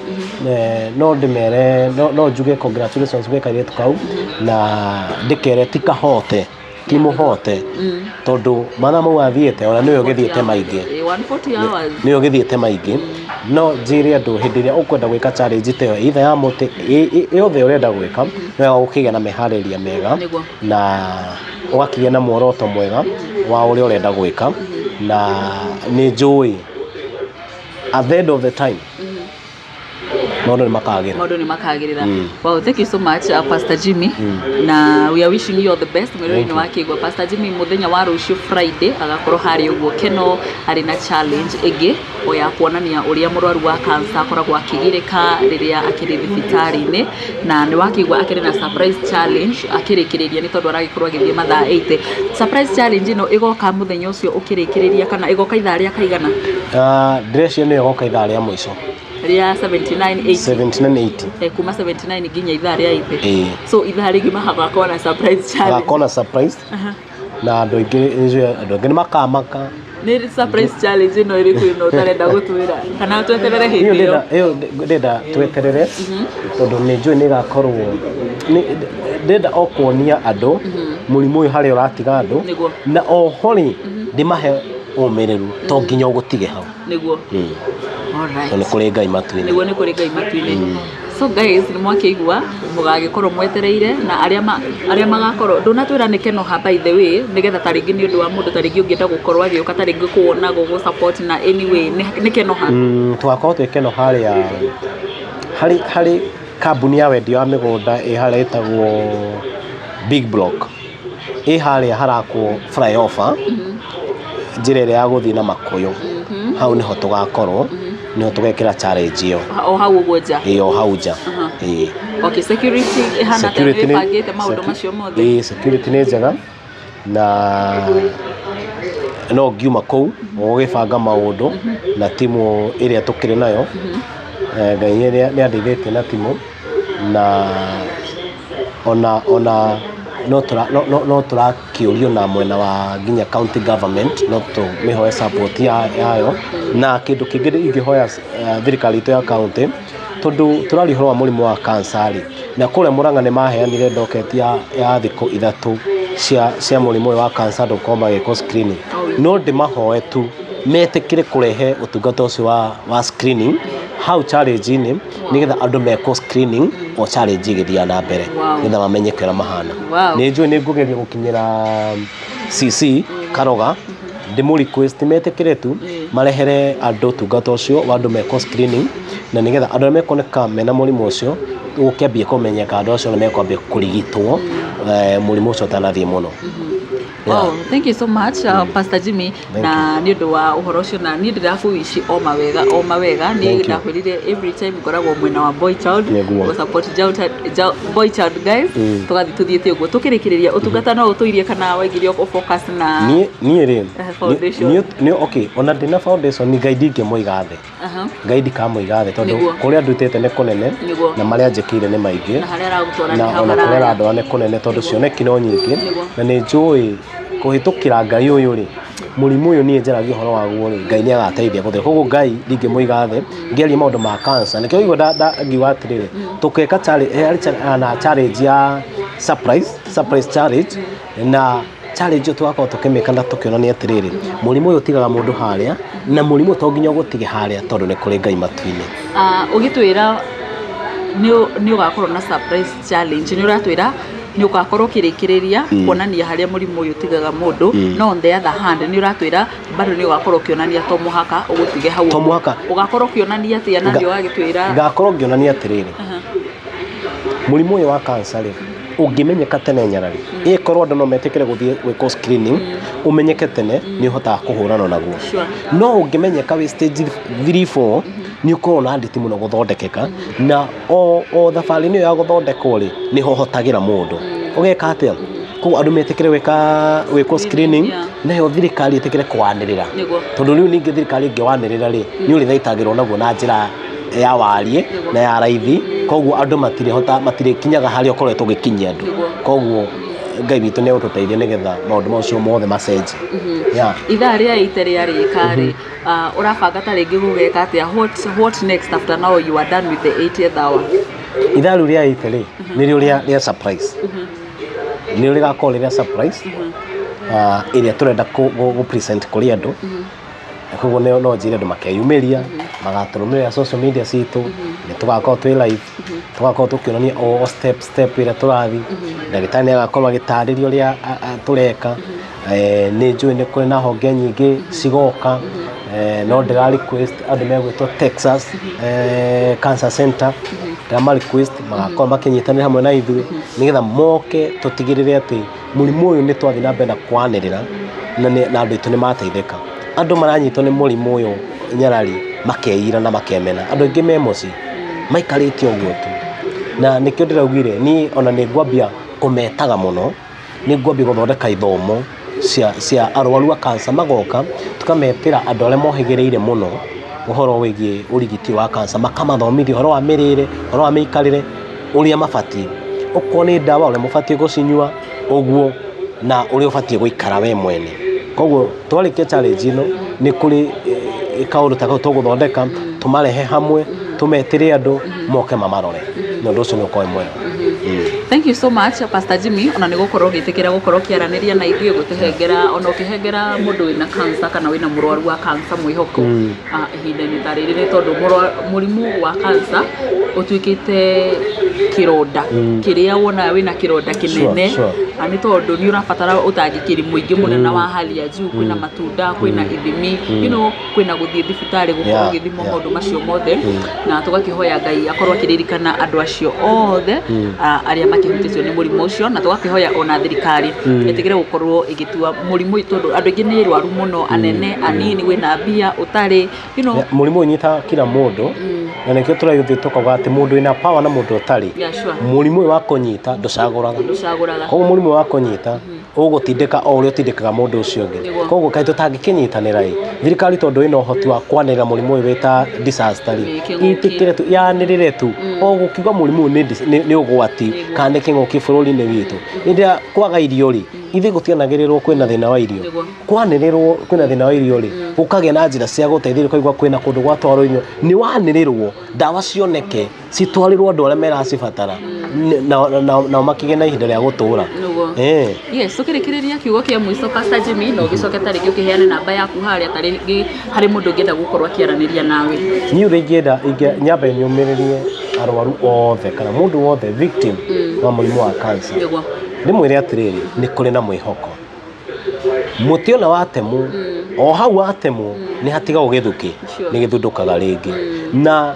no ndĩmere, no njuge congratulations gwĩ kairĩtu kau, na ndĩkere ti kahote, ti mũhote, tondũ mathaa mau athiĩte ona nĩwe ũgĩthiĩte maingĩ. 140 hours. Nĩwe ũgĩthiĩte maingĩ. No njĩre andũ, hĩndĩ ĩrĩa ũkwenda gwĩka challenge ta ĩyo, either ya mũtĩ, yothe ũrenda gwĩka, nĩ wega ũkĩgĩa na meharĩrĩria mega na ũgakĩgĩa na muoroto mwega wa ũrĩa ũrenda gwĩka, na nĩ njũĩ at the end of the time maũndũ nĩ makagĩra. Maũndũ nĩ makagĩrĩra. Wow, thank you so much, Pastor Jimmy, na we are wishing you all the best. Mwĩrori-inĩ wa Kĩgwa, Pastor Jimmy mũthenya wa rũciũ Friday agakorwo harĩa ũguo Keno, arĩ na challenge ĩngĩ o ya kuonania ũrĩa mũrwaru wa cancer akoragwo akĩgirĩka rĩrĩa akĩrĩ thibitarĩ-inĩ. Na nĩ wakĩigua akĩrĩ na surprise challenge akĩrĩkĩrĩria, nĩ tondũ aragĩkorwo agĩthiĩ mathaa 80. Surprise challenge ĩno ĩgoka mũthenya ũcio ũkĩrĩkĩrĩria kana ĩgoka ithaa rĩa kaigana? Ndĩreciria nĩyo ĩgoka ithaa rĩa mũico. Rĩa 79 80? 79 80. Kuma 79 nginya ithaa rĩa 80? Ĩĩ. So ithaa rĩngĩ hagakorwo na surprise challenge. Hagakorwo na surprise, na andũ aingĩ nĩnjũĩ andũ aingĩ nĩ makamaka. Nĩ surprise challenge ĩno ĩrĩkũ ĩno ũtarenda gũtwĩra, kana tweterere ĩyo hĩndĩ ĩyo? Ĩyo ndĩrenda tweterere, tondũ nĩ njũĩ nĩ ĩgakorwo ndĩrenda o kuonia andũ mũrimũ ũyũ harĩa ũratiga andũ, na oho rĩ, ndĩmahe ũmĩrĩru to nginya ũgũtige hau. Tondũ nĩ kũrĩ Ngai matu-inĩ. Nĩguo, nĩ kũrĩ Ngai matu-inĩ. So guys, nĩ mwakĩigua, mũgagĩkorwo mwetereire na arĩa magakorwo ndũnatwĩra nĩ Kenoha, by the way, nĩgetha ta rĩngĩ nĩ ũndũ wa mũndũ ta rĩngĩ ũngĩenda gũkorwo agĩũka ta rĩngĩ kuona gũgũ support na anyway nĩ Kenoha. Tũgakorwo twĩ Keno harĩa harĩ kambuni ya wendia wa mĩgũnda ĩ harĩa ĩtagwo Big Block, ĩ harĩa harakwo flyover, njĩra ĩrĩa ya gũthiĩ na Makũyũ. Hau nĩho tũgakorwo, nĩho tũgekĩra challenge ĩyo. O hau ũguo nja? Ĩ, o hau nja. Ĩ. Okay, security ĩhana atĩa? Security nĩ ĩbangĩte maũndũ macio mothe? Ĩ, security nĩ njega na no ngiuma kũu gũgĩbanga maũndũ na timu ĩrĩa tũkĩrĩ nayo. Ngai nĩ andeithĩtie na timu na ona no tũrakĩũrio na mwena wa nginya county government, no tũmĩhoe support yayo. Na kĩndũ kĩngĩ ingĩhoya thirikari itũ ya county, tondũ tũraria ũhoro wa mũrimũ wa cancer rĩ, na kũrĩa Murang'a nĩ maheanire docket ya thikũ 3 cia mũrimũ ũyũ wa cancer, andũ gũkorwo magĩkwo screening. No ndĩmahoe tu metĩkĩre kũrehe ũtungata ũcio wa screening hau challenge-inĩ, nĩgetha andũ mekwo screening o challenge ĩgĩthiaga na mbere, nĩgetha mamenyeke ũrĩa mahana. Nĩ njũĩ nĩ ngũgeria gũkinyĩra CC Karoga, ndĩmũ request metĩkĩre tu marehere andũ ũtungata ũcio wa andũ mekwo screening, na nĩgetha andũ arĩa mekuoneka mena mũrimũ ũcio ũkĩambie kũmenyeka, andũ acio nĩ mekwambia kũrigitwo mũrimũ ũcio ũtanathiĩ mũno. Yeah. Oh, thank you so much, Pastor Jimmy. Thank Na nĩ ũndũ wa ũhoro ũcio, na niĩ ndĩrakũwici o mawega, o mawega. Niĩ Thank you. ndakwĩrire every time ngoragwo mwena wa boy child. Nĩguo. Gũ support boy child guys. Tũgathiĩ tũthiĩte ũguo tũkĩrĩkĩrĩria ũtungata, no ũtũirie kana waigire ũ focus na Niĩ rĩ, foundation. Niĩ, okay, ona ndĩna foundation Ngai ndingĩmũiga thĩ. Ngai ndikamũiga thĩ tondũ kũrĩa ndutĩte nĩ kũnene na marĩa njĩkĩire nĩ maingĩ. Na harĩa aragũtwara Na nĩ hau ona kũrĩa haraya. arandwara nĩ kũnene tondũ cioneki no nyingĩ. Na nĩ njũĩ kũhĩtũkĩra Ngai ũyũ rĩ, mũrimũ ũyũ niĩ njaragia ũhoro waguo rĩ, Ngai nĩ agateithia gũthira. Koguo Ngai ndingĩmũiga thĩ ngĩaria maũndũ ma cancer. Nĩkĩo ũigua ngiuga atĩrĩrĩ, tũkeka na challenge ya surprise challenge, na challenge ĩyo tũgakorwo tũkĩmĩka na tũkĩonania atĩrĩrĩ, mũrimũ ũyũ ũtigaga mũndũ harĩa, na mũrimũ to nginya ũgũtige harĩa tondũ nĩ kũrĩ Ngai matu-inĩ. Ũgĩtwĩra nĩ ũgakorwo na surprise challenge, nĩ ũratwĩra nĩ ũgakorwo ũkĩrĩkĩrĩria kuonania harĩa mũrimũ ũyũ ũtigaga mũndũ, no on the other hand nĩ ũratwĩra bado nĩ ũgakorwo ũkĩonania to mũhaka ũgũtige hau. To mũhaka. Ũgakorwo ũkĩonania atĩa na nĩ ũgagĩtwĩra? Ngakorwo ngĩonania atĩrĩrĩ, mũrimũ ũyũ wa cancer rĩ, ũngĩmenyeka tene nyarari, ĩkorwo andũ no metĩkĩre gũthiĩ gwĩkwo screening, ũmenyeke tene, nĩ ũhotaga kũhũrana naguo. No ũngĩmenyeka wĩ stage 3 4, nĩ ũkoragwo na nditi mũno gũthondekeka, na o thabarĩ-inĩ ĩyo ya gũthondekwo rĩ, nĩho ũhotagĩra mũndũ ũgeka atĩa. Koguo andũ metĩkĩre gwĩkwo screening, nayo thirikari ĩtĩkĩre kwanĩrĩra. Tondũ rĩu ningĩ thirikari ĩngĩwanĩrĩra rĩ, nĩ ũrĩthaitagĩrwo naguo na njĩra ya wariĩ na ya raithi, koguo andũ matirĩkinyaga harĩa ũkoretwo ũgĩkinyia andũ. Koguo Ngai witũ nĩ egũtũteithia nĩgetha maũndũ macio mothe macenjie. Yeah. Ithaa rĩa 8 rĩarĩka rĩ, ũrabanga ta rĩngĩ gũgeka atĩa? What next after now you are done with the 80th hour? Ithaa rĩu rĩa 8 rĩ, nĩrĩo rĩa surprise, nĩrĩo rĩgakorwo rĩ rĩa surprise, ĩrĩa tũrenda gũ present kũrĩ andũ. Koguo no njĩre andũ makeyumĩria, magatũrũmĩrĩra social media citũ, nĩ tũgakorwo twĩ live, tũgakorwo tũkĩonania o step step ĩrĩa tũrathiĩ. Ndagĩtarĩ nĩ agakorwo agĩtarĩria ũrĩa tũreka. Nĩ njũĩ nĩ kũrĩ na honge nyingĩ cigoka. No ndĩra request andũ megwĩtwo Texas Cancer Center, ndĩrama request magakorwo makĩnyitanĩra hamwe na ithuĩ, nĩgetha moke tũtigĩrĩre atĩ mũrimũ ũyũ nĩ twathiĩ na mbere na kwanĩrĩra, na andũ aitũ nĩ mateithĩka. Andũ maranyitwo nĩ mũrimũ ũyũ nyarari makeira na makemena. Andũ aingĩ me mũciĩ maikarĩte ũguo tu, na nĩkĩo ndĩraugire niĩ ona nĩ ngwambia kũmetaga mũno, nĩ ngwambia gũthondeka ithomo cia arwaru a cancer, magoka tũkametĩra andũ arĩa mohĩgĩrĩire mũno ũhoro wĩgiĩ ũrigiti wa cancer, makamathomithia ũhoro wa mĩrĩre, ũhoro wa mĩikarĩre, ũrĩa mabatiĩ, okorwo nĩ ndawa ũrĩa mũbatiĩ gũcinyua ũguo, na ũrĩa ũbatiĩ gũikara we mwene. Koguo twarĩkia challenge ĩno, nĩ kũrĩ kaũndũ ta kau tũgũthondeka, tũmarehe hamwe, tũmetĩre andũ moke mamarore, na ũndũ ũcio nĩ ũkorwo wĩ mwega. Thank you so much, Pastor Jimmy, ona nĩ gũkorwo ũgĩtĩkĩra gũkorwo ũkĩaranĩria na ithuĩ, gũtũhengera ona ũkĩhengera mũndũ wĩna cancer kana wĩna mũrwaru wa cancer mwĩhoko ihinda-inĩ ta rĩrĩ, nĩ tondũ mũrimũ wa cancer ũtuĩkĩte kĩronda kĩrĩa wonaga wĩna kĩronda kĩnene. Nĩ tondũ nĩ ũrabatara ũtangĩkĩri mũingĩ mũno na wa hali ya juu, kwĩna matunda, kwĩna ithimi, kwĩna gũthiĩ thibitarĩ gũkorwo ũgĩthimwo, maũndũ macio mothe. Na tũgakĩhoya Ngai akorwo akĩririkana andũ acio othe arĩa makĩhutĩtio nĩ mũrimũ ũcio, na tũgakĩhoya ona thirikari ĩtĩkĩre gũkorwo ĩgĩtua mũrimũ ũyũ, tondũ andũ aingĩ nĩ rwaru mũno, anene, anini, wĩna mbia, ũtarĩ. Mũrimũ ũyũ ũnyitaga kila mũndũ, na nĩkĩo tũraithuĩ tũkauga atĩ mũndũ wĩna power na mũndũ ũtarĩ, mũrimũ ũyũ wa kũnyita ndũcagũraga. Ndũcagũraga. Koguo mũrimũ ũyũ wa kũnyita ũgũtindĩka o ũrĩa ũtindĩkaga mũndũ ũcio ũngĩ. Koguo kaĩ tũtangĩkĩnyitanĩra ĩ, thirikari tondũ ĩna ũhoti wa kwanĩrĩra mũrimũ ũyũ wĩ ta disaster rĩ, Nĩ kĩng'ũki. ĩtĩkĩre tu, yanĩrĩre tu o gũkiuga mũrimũ ũyũ nĩ ũgwati kana nĩ kĩng'ũki bũrũri-inĩ witũ. Hĩndĩ ĩrĩa kwaga irio rĩ, ithuĩ gũtianagĩrĩrwo kwĩna thĩna wa irio. Kwanĩrĩrwo kwĩna thĩna wa irio rĩ, gũkagĩa na njĩra cia gũteithĩrĩria, ũkaigua kwĩna kũndũ gwatwarwo irio, nĩ wanĩrĩrwo ndawa cioneke, citwarĩrwo andũ arĩa meracibatara, nao makĩgĩe na ihinda rĩa gũtũra. Yes, tũkĩrĩkĩrĩria, kiugo kĩa mũico, Pastor Jimmy, na ũgĩcoke ta rĩngĩ ũkĩheane namba yaku harĩa, ta rĩngĩ harĩ mũndũ ũngĩenda gũkorwo akĩaranĩria nawe. Niĩ ũrĩa ingĩenda nyambe nyũmĩrĩrie arwaru othe kana mũndũ wothe victim wa mũrimũ wa cancer, ndĩmwĩre atĩrĩrĩ, nĩ kũrĩ na mwĩhoko. Mũtĩ ona watemwo, o hau watemwo nĩ hatigagwo gĩthukĩ, nĩ gĩthundũkaga rĩngĩ. Na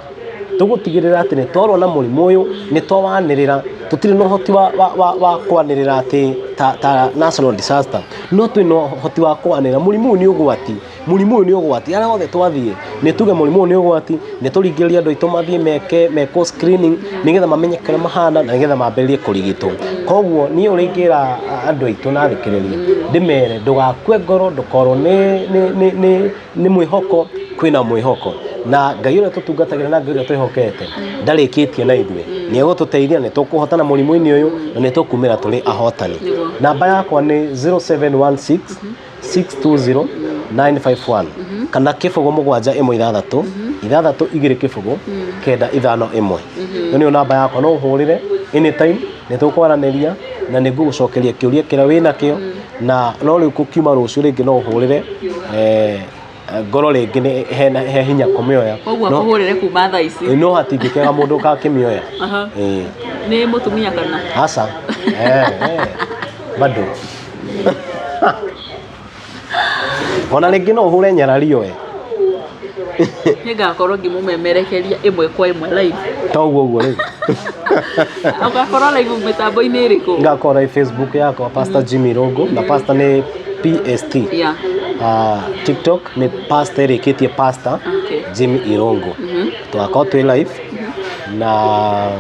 tũgũtigĩrĩra atĩ nĩ twarwo na mũrimũ ũyũ, nĩ twawanĩrĩra. Tũtirĩ na ũhoti wa kwanĩrĩra atĩ ta national disaster, no twĩna ũhoti wa kwanĩrĩra mũrimũ ũyũ nĩ ũgwati, mũrimũ ũyũ nĩ ũgwati. Arĩa othe twathiĩ nĩ tuge mũrimũ ũyũ nĩ ũgwati, nĩ tũringĩrĩrie andũ aitũ mathiĩ meke mekwo screening nĩgetha mamenye kũrĩa mahana na nĩgetha mambĩrĩrie kũrigitwo. Koguo niĩ ũrĩa ingĩra andũ aitũ na athikĩrĩria, ndĩmere ndũgakue ngoro, ndũkorwo nĩ mwĩhoko, kwĩna mwĩhoko na Ngai ũrĩa tũtungatagĩra na Ngai ũrĩa twĩhokete ndarĩkĩtie na ithuĩ, nĩ egũtũteithia, nĩ tũkũhotana mũrimũ-inĩ ũyũ na nĩ tũkumĩra tũrĩ ahotani. Namba yakwa nĩ 0716 620 951 kana 071 6 6 2 0 9 5 1. Ĩyo nĩyo namba yakwa, no ũhũrĩre anytime, nĩ tũkwaranĩria na nĩ ngũgũcokeria kĩũria kĩrĩa wĩnakĩo. Na no rĩu gũkiuma rũciũ rĩngĩ no ũhũrĩre, ngoro rĩngĩ nĩ he hinya kũmĩoya. Koguo akũhũrĩre kuma thaa ici. No hatingĩkĩaga mũndũ ũgakĩmĩoya. Ĩĩ. Nĩ mũtumia kana? Aca, bado ona rĩngĩ no ũhũre nyarari oe. Nĩngakorwo ngĩmũmemerekeria ĩmwe kwa ĩmwe live. To ũguo ũguo rĩu. Ũgakorwo live mĩtambo-inĩ ĩrĩkũ? Ngakorwo Facebook yakwa, Pastor Jimmy Irũngũ, na pastor nĩ PST. TikTok nĩ pastor ĩrĩkĩtie Pastor Jimmy Irũngũ. Tũgakorwo twĩ live na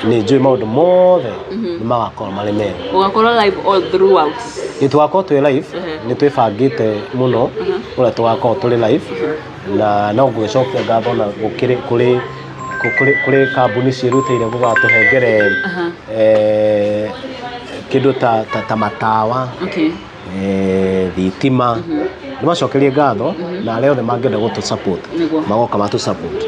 nĩ njũĩ maũndũ mothe nĩ magakorwo marĩ mega. Ũgakorwo live all throughout? Nĩ tũgakorwo twĩ live. Nĩ twĩbangĩte mũno ũrĩa tũgakorwo tũrĩ live, na no ngũgĩcokia ngatho na gũkĩrĩ kũrĩ kambuni ciĩrutĩire gũgatũhengere kĩndũ ta matawa, thitima. Nĩ macokerie ngatho na arĩa othe mangĩenda gũtũ support magoka matũ support.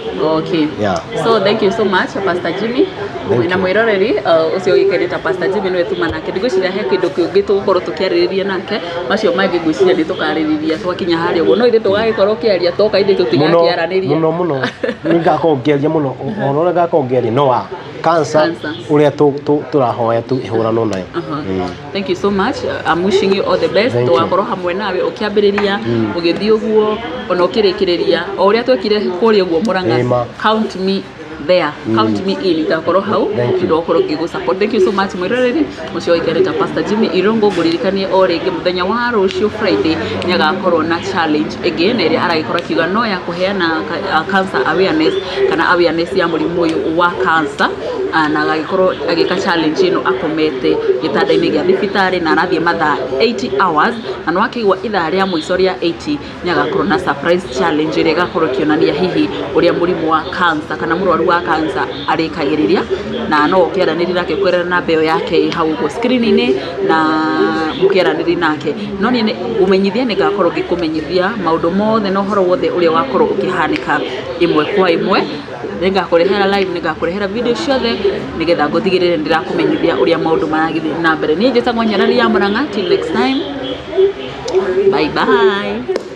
Yeah. So thank you so much, Pastor Jimmy. Thank Na you. mwĩroreri ũcio ũgĩkenete Pastor Jimmy nĩwe tuma nake. Ndigwĩciria he kĩndũ kĩngĩ tũgũkorwo tũkĩarĩrĩria nake, macio mangĩ ngwĩciria nĩ tũkarĩrĩria twakinya harĩa ũguo, no ithuĩ tũgagĩkorwo ũkĩaria toka ithuĩ Mũno. tũtigakĩaranĩria. Mũno mũno nĩ ngakorwo ngĩaria mũno, ũhoro ũrĩa ngakorwo ngĩaria no wa cancer, Cancer. ũrĩa tũrahoya tu ĩhũranwo nayo. Thank you so much. I'm wishing you all the best. Thank you. Tũgakorwo hamwe nawe ũkĩambĩrĩria, ũgĩthiĩ ũguo, ona ũkĩrĩkĩrĩria, o ũrĩa twekire kũrĩa ũguo Murang'a. Ĩma. Count me there, count me in, ngakorwo hau. Thank you. Ndokorwo ngĩgũ support. Thank you so much, mwĩroreri ũcio ũikarĩte Pastor Jimmy Irũngũ. Ngũririkanie o rĩngĩ mũthenya wa rũciũ Friday nĩ agakorwo na challenge ĩngĩ, na ĩrĩa aragĩkorwo akiuga no ya kũheana cancer awareness kana awareness ya mũrimũ ũyũ wa cancer. Na agagĩkorwo agĩka challenge ĩno akomete gĩtanda-inĩ gĩa thibitarĩ, na arathiĩ mathaa 80 hours, na nĩ wakĩigua ithaa rĩa mũico rĩa 80 nĩ agakorwo na surprise challenge ĩrĩa ĩgakorwo ĩkĩonania hihi ũrĩa mũrimũ wa cancer kana mũrwaru wa wa cancer arĩkagĩrĩria, na no ũkĩaranĩrie nake kũgerera namba ĩyo yake ĩ hau ũguo screen-inĩ, na mũkĩaranĩrie nake. No niĩ ngũmenyithia nĩ ngakorwo ngĩkũmenyithia maũndũ mothe na ũhoro wothe ũrĩa wakorwo ũkĩhanĩka ĩmwe kwa ĩmwe. Nĩ ngakũrehera live, nĩ ngakũrehera video ciothe nĩgetha ngũtigĩrĩre nĩ ndĩrakũmenyithia ũrĩa maũndũ maragĩthiĩ na mbere. Niĩ njĩtagwo Nyarari ya Mũrang'a, till next time, bye bye.